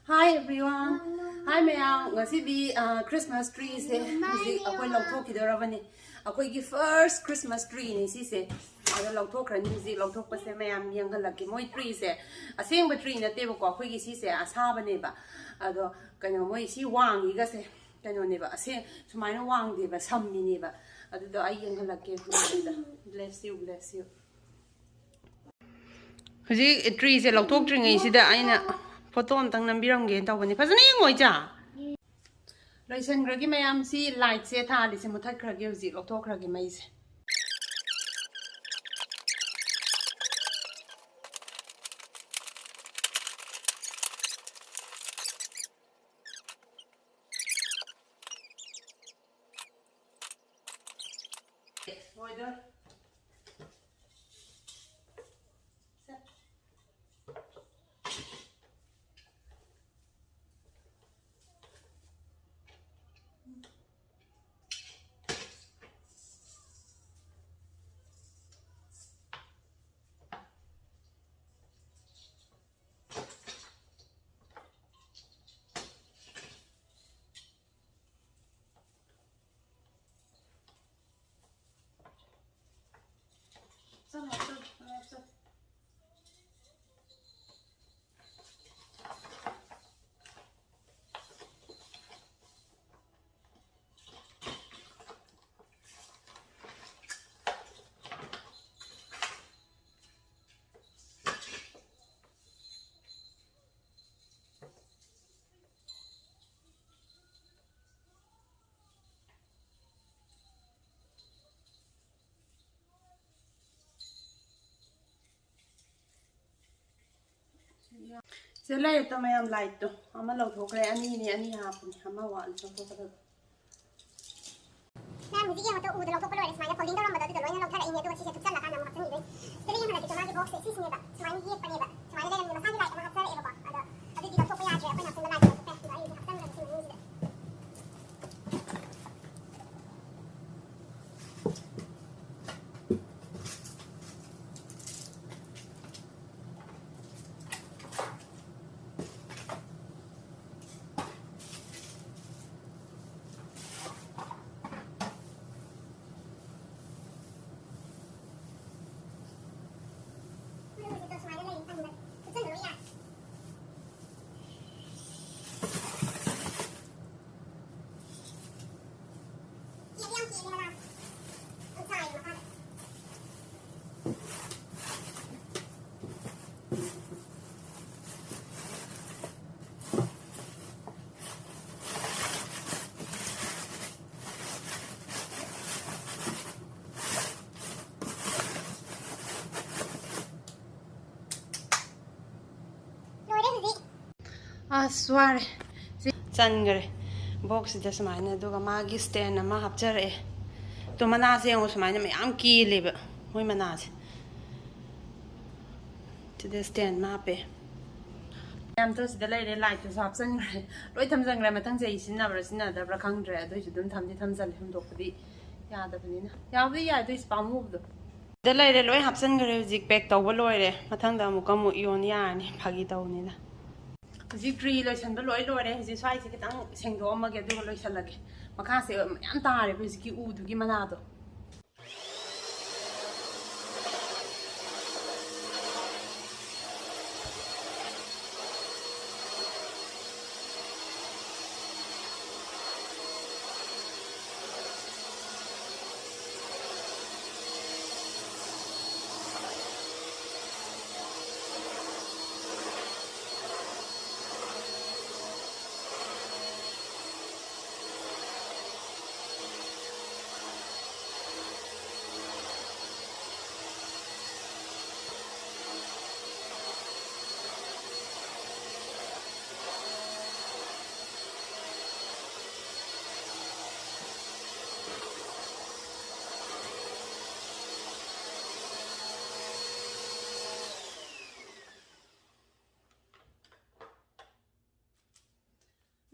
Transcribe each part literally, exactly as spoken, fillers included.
Hi everyone. Hi ꯃꯌꯥꯝ, ꯉꯁꯤꯗꯤ Christmas ꯇ꯭ꯔꯤꯁꯦ ꯍꯧꯖꯤꯛ ꯑꯩꯈꯣꯏ ꯂꯧꯊꯣꯛꯈꯤꯗꯧꯔꯕꯅꯤ꯫ ꯑꯩꯈꯣꯏꯒꯤ ꯐꯥꯔꯁ ꯈ꯭ꯔꯤꯁꯃꯥꯁ ꯇ꯭ꯔꯤꯅꯤ ꯁꯤꯁꯦ꯫ ꯑꯗꯣ ꯂꯧꯊꯣꯛꯈ꯭ꯔꯅꯤ ꯍꯧꯖꯤꯛ꯫ ꯂꯧꯊꯣꯛꯄꯁꯦ ꯃꯌꯥꯝ ꯌꯦꯡꯍꯜꯂꯛꯀꯦ꯫ ꯃꯣꯏ ꯇ꯭ꯔꯤꯁꯦ ꯑꯁꯦꯡꯕ ꯇ꯭ꯔꯤ ꯅꯠꯇꯦꯕꯀꯣ, ꯑꯩꯈꯣꯏꯒꯤ ꯁꯤꯁꯦ ꯑꯁꯥꯕꯅꯦꯕ꯫ ꯑꯗꯣ ꯀꯩꯅꯣ, ꯃꯣꯏ ꯁꯤ ꯋꯥꯡꯉꯤꯒꯁꯦ ꯀꯩꯅꯣꯅꯦꯕ, ꯑꯁꯦꯡ ꯁꯨꯃꯥꯏꯅ ꯋꯥꯡꯗꯦꯕ, ꯁꯝꯃꯤꯅꯦꯕ꯫ ꯑꯗꯨꯗꯣ ꯑꯩ ꯌꯦꯡꯍꯜꯂꯛꯀꯦ꯫ Bless you, bless you꯫ ꯍꯧꯖꯤꯛ ꯇ꯭ꯔꯤꯁꯦ ꯂꯧꯊꯣꯛꯇ꯭ꯔꯤꯉꯩꯁꯤꯗ ꯑꯩꯅ ꯐꯣꯇꯣ ꯑꯝꯇꯪ ꯅꯝꯕꯤꯔꯝꯒꯦꯅ ꯇꯧꯕꯅꯤ꯫ ꯐꯖꯅ ꯌꯦꯡꯉꯣ ꯏꯆꯥ꯫ ꯂꯣꯏꯁꯟꯈ꯭ꯔꯒꯦ ꯃꯌꯥꯝ꯫ ꯁꯤ ꯂꯥꯏꯠꯁꯦ ꯊꯥꯜꯂꯤꯁꯦ ꯃꯨꯊꯠꯈ꯭ꯔꯒꯦ ꯍꯧꯖꯤꯛ, ꯂꯧꯊꯣꯛꯈ꯭ꯔꯒꯦ ꯃꯩꯁꯦ꯫ ꯂꯣꯏꯗꯣꯔꯦ꯫ ꯁꯦ꯫ ꯁꯤꯗ ꯂꯩꯔꯦ ꯇꯣ ꯃꯌꯥꯝ, ꯂꯥꯏꯠꯇꯣ ꯑꯃ ꯂꯧꯊꯣꯛꯈ꯭ꯔꯦ꯫ ꯑꯅꯤꯅꯦ, ꯑꯅꯤ ꯍꯥꯞꯄꯅꯦ, ꯑꯃ ꯋꯥꯠꯂꯤ ꯂꯧꯊꯣꯛꯀꯗꯕ꯫ ꯃꯌꯥꯝ ꯍꯧꯖꯤꯛ ꯌꯦꯡꯉꯣ ꯇꯣ, ꯎꯗ ꯂꯧꯊꯣꯛꯄ ꯂꯣꯏꯔꯦ꯫ ꯁꯨꯃꯥꯏꯅ ꯐꯣꯜꯗꯤꯡ ꯇꯧꯔꯝꯕꯗꯣ ꯑꯗꯨꯗꯣ ꯂꯣꯏꯅ ꯂꯧꯊꯔꯛꯏꯅꯦ, ꯑꯗꯨꯒ ꯁꯤꯁꯦ ꯊꯨꯞꯆꯜꯂꯀꯥꯟꯗ ꯑꯃꯨꯛ ꯍꯥꯞꯆꯤꯟꯈꯤꯗꯣꯏꯅꯦ꯫ ꯁꯤꯗ ꯌꯦꯡꯍꯜꯂꯛꯀꯦ ꯇꯣ, ꯃꯥꯒꯤ ꯕꯣꯛꯁꯁꯦ ꯁꯤꯁꯤꯅꯦꯕ꯫ ꯁꯨꯃꯥꯏꯅ ꯌꯦꯛꯄꯅꯦꯕ꯫ ꯁꯨꯃꯥꯏꯅ ꯂꯩꯔꯝꯃꯦ꯫ ꯃꯁꯥꯒꯤ ꯂꯥꯏꯠ ꯑꯃ ꯍꯥꯞꯆꯔꯛꯑꯦꯕꯀꯣ꯫ ꯑꯗꯣ ꯑꯗꯨꯗꯤ ꯂꯧꯊꯣꯛꯄ ꯌꯥꯗ꯭ꯔꯦ꯫ ꯑꯩꯈꯣꯏꯅ ꯍꯥꯞꯆꯤꯟꯕ ꯂꯥꯏꯠꯇꯣ ꯂꯧꯊꯣꯛꯄ ꯌꯥꯗ꯭ꯔꯦ꯫ ꯑꯩ ꯍꯧꯖꯤꯛ ꯍꯥꯞꯆꯤꯟꯈ꯭ꯔꯒꯦ ꯁꯤ ꯃꯅꯨꯡꯁꯤꯗ꯫ ꯑꯁ, ꯋꯥꯔꯦ꯫ ꯁꯤ ꯆꯟꯈ꯭ꯔꯦ ꯕꯣꯛꯁꯁꯤꯗ ꯁꯨꯃꯥꯏꯅ꯫ ꯑꯗꯨꯒ ꯃꯥꯒꯤ ꯁ꯭ꯇꯦꯟ ꯑꯃ ꯍꯥꯞꯆꯔꯛꯑꯦ꯫ ꯑꯗꯣ ꯃꯅꯥꯁꯦ ꯌꯦꯡꯉꯣ, ꯁꯨꯃꯥꯏꯅ ꯃꯌꯥꯝ ꯀꯦꯜꯂꯦꯕ, ꯃꯣꯏ ꯃꯅꯥꯁꯦ꯫ ꯁꯤꯗ ꯁ꯭ꯇꯦꯟ ꯑꯃ ꯍꯥꯞꯄꯦ꯫ ꯃꯌꯥꯝꯗꯣ ꯁꯤꯗ ꯂꯩꯔꯦ, ꯂꯥꯏꯠꯇꯨꯁꯨ ꯍꯥꯞꯆꯟꯈ꯭ꯔꯦ꯫ ꯂꯣꯏ ꯊꯝꯖꯟꯈ꯭ꯔꯦ꯫ ꯃꯊꯪꯁꯦ ꯑꯩ ꯁꯤꯖꯤꯟꯅꯕ꯭ꯔꯥ ꯁꯤꯖꯤꯟꯅꯗꯕ꯭ꯔꯥ ꯈꯪꯗ꯭ꯔꯦ꯫ ꯑꯗꯨꯏꯁꯨ ꯑꯗꯨꯝ ꯊꯝꯗꯤ ꯊꯝꯖꯜꯂꯦ, ꯍꯨꯟꯗꯣꯛꯄꯗꯤ ꯌꯥꯗꯕꯅꯤꯅ꯫ ꯌꯥꯕꯨꯗꯤ ꯌꯥꯏ, ꯑꯗꯨꯏꯁꯨ ꯄꯥꯝꯃꯨꯕꯗꯣ꯫ ꯁꯤꯗ ꯂꯩꯔꯦ, ꯂꯣꯏ ꯍꯥꯞꯆꯟꯈ꯭ꯔꯦ꯫ ꯍꯧꯖꯤꯛ ꯄꯦꯛ ꯇꯧꯕ ꯂꯣꯏꯔꯦ꯫ ꯃꯊꯪꯗ ꯑꯃꯨꯛꯀ ꯑꯃꯨꯛ ꯌꯣꯟ ꯌꯥꯔꯅꯤ, ꯐꯥꯒꯤ ꯇꯧꯕꯅꯤꯗ꯫ ꯍꯧꯖꯤꯛ ꯇ꯭ꯔꯤ ꯂꯣꯏꯁꯟꯕ ꯂꯣꯏ ꯂꯣꯏꯔꯦ꯫ ꯍꯧꯖꯤꯛ ꯁ꯭ꯋꯥꯏꯁꯦ ꯈꯤꯇꯪ ꯁꯦꯡꯗꯣꯛꯑꯝꯃꯒꯦ, ꯑꯗꯨꯒ ꯂꯣꯏꯁꯜꯂꯒꯦ꯫ ꯃꯈꯥꯁꯦ ꯃꯌꯥꯝ ꯇꯥꯔꯦꯕ ꯍꯧꯖꯤꯛꯀꯤ ꯎꯗꯨꯒꯤ ꯃꯅꯥꯗꯣ꯫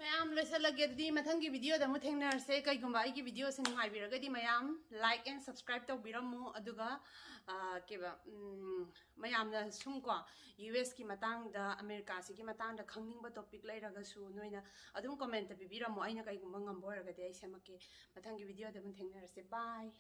ꯃꯌꯥꯝ ꯂꯣꯏꯁꯤꯜꯂꯒꯦ꯫ ꯑꯗꯨꯗꯤ ꯃꯊꯪꯒꯤ ꯚꯤꯗꯤꯑꯣꯗ ꯑꯃꯨꯛ ꯊꯦꯡꯅꯔꯁꯦ꯫ ꯀꯩꯒꯨꯝꯕ ꯑꯩꯒꯤ ꯚꯤꯗꯤꯑꯣꯁꯦ ꯅꯨꯡꯉꯥꯏꯕꯤꯔꯒꯗꯤ ꯃꯌꯥꯝ like and subscribe ꯇꯧꯕꯤꯔꯝꯃꯨ꯫ ꯑꯗꯨꯒ, ꯑ, ꯀꯩꯕ, ꯎꯝ, ꯃꯌꯥꯝꯅ ꯁꯨꯝ ꯀꯣ, ꯌꯨ ꯑꯦꯁꯀꯤ ꯃꯇꯥꯡꯗ, ꯑꯃꯦꯔꯤꯀꯥꯁꯤꯒꯤ ꯃꯇꯥꯡꯗ ꯈꯪꯅꯤꯡꯕ topic ꯂꯩꯔꯒꯁꯨ ꯅꯣꯏꯅ ꯑꯗꯨꯝ comment ꯄꯤꯕꯤꯔꯝꯃꯣ꯫ ꯑꯩꯅ ꯀꯩꯒꯨꯝꯕ ꯉꯝꯕ ꯑꯣꯏꯔꯒꯗꯤ ꯑꯩ ꯁꯦꯝꯃꯛꯀꯦ꯫ ꯃꯊꯪꯒꯤ ꯚꯤꯗꯤꯑꯣꯗ ꯑꯃꯨꯛ ꯊꯦꯡꯅꯔꯁꯦ꯫ Bye꯫